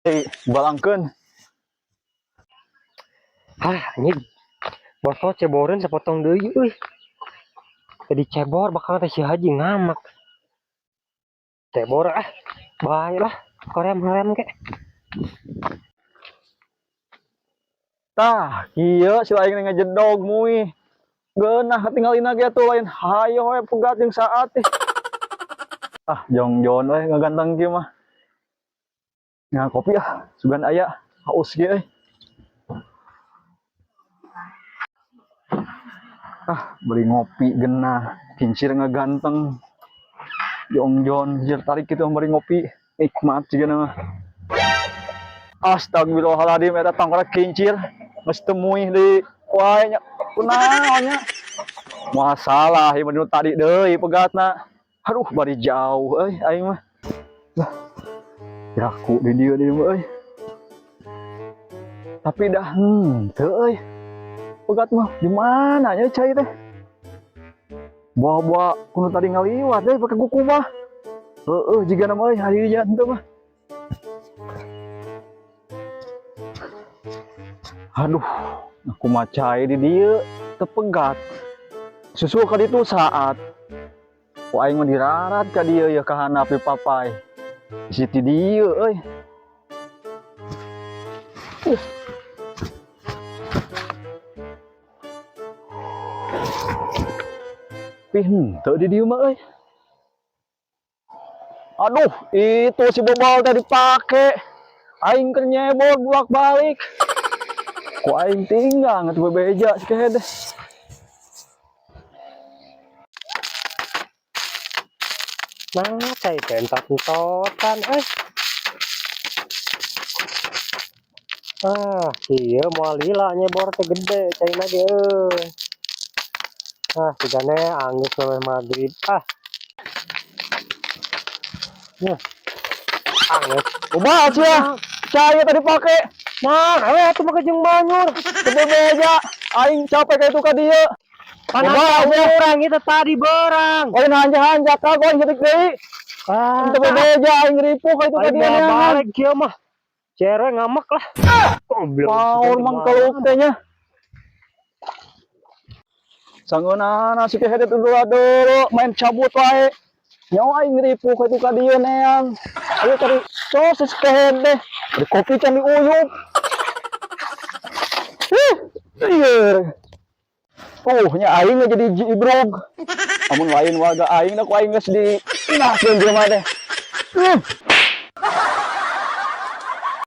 Eh, balangkeun. Ah, anjing. Botol ceboreun sapotong deui euy. Tadi cebor bakal teh si Haji ngamak. Cebor ah. Bae lah, korem-korem ke. Tah, kieu si aing ngajedog mui. Geunah katingalina ge atuh lain hayo we pegat jeung saat teh. Ah, jongjon we ngaganteng kieu mah. Nga kopi ah, sugan aya haus ge euy. Ah, beli ngopi genah, kincir ngaganteng. Jongjon, kincir tarik kitu bari ngopi, nikmat jigana mah. Astagfirullahaladzim, eta tangkorak kincir geus teu deui wae nya. Kunaon nya? Moal salah ieu mah nu tadi deui pegatna. Aduh, bari jauh euy aing mah. Lah, jaku di dieu deui mah euy. Tapi dah henteu euy. Pegat mah di mana nya cai teh? Bawa-bawa kuno tadi ngaliwat deui pake kuku mah. Heueuh jigana mah euy hari ieu henteu mah. Aduh, aku mah cai di dieu teu pegat. Susul ka ditu saat. Ku aing mah dirarat ka dieu ya ka handap di papai. Bisi ti dieu euy. Pi henteu di dieu mah euy. Aduh, itu si bobol teh dipake. Aing keur nyebor bolak-balik. Ku aing tinggal ngatuh bebeja si kehed teh. Nah, cai teh entot-entotan euy. Ah, ieu moal lila nyebor teh gede caina ge euy. Ah, sigane angis sampai maghrib. Ah. Nah. Angis. Kumaha sia? Cai tadi pake. Nah, we atuh make jeung banyur. Teu bebeja. Aing capek ka itu ka dieu. Panas Kumaha sia? urang itu tadi berang. Lain hanja-hanja ka gua aing cetik deui. Ah, Teu bebeja aing ripuh ka itu ka aing dieu bawa neangan. balik kieu mah. Cewek ngamek lah. Goblok. Paur mangkeluk teh nya. Sangeunana si kehed teh dulu main cabut wae. Nyawa aing ripuh ka itu ka dieu neang. Ayo cari sos si kehed teh. Beli kopi can diuyup. Ih, lieur. Oh, nya aing mah jadi jibrog. Amun lain warga aing da ku aing geus di nah jelema teh.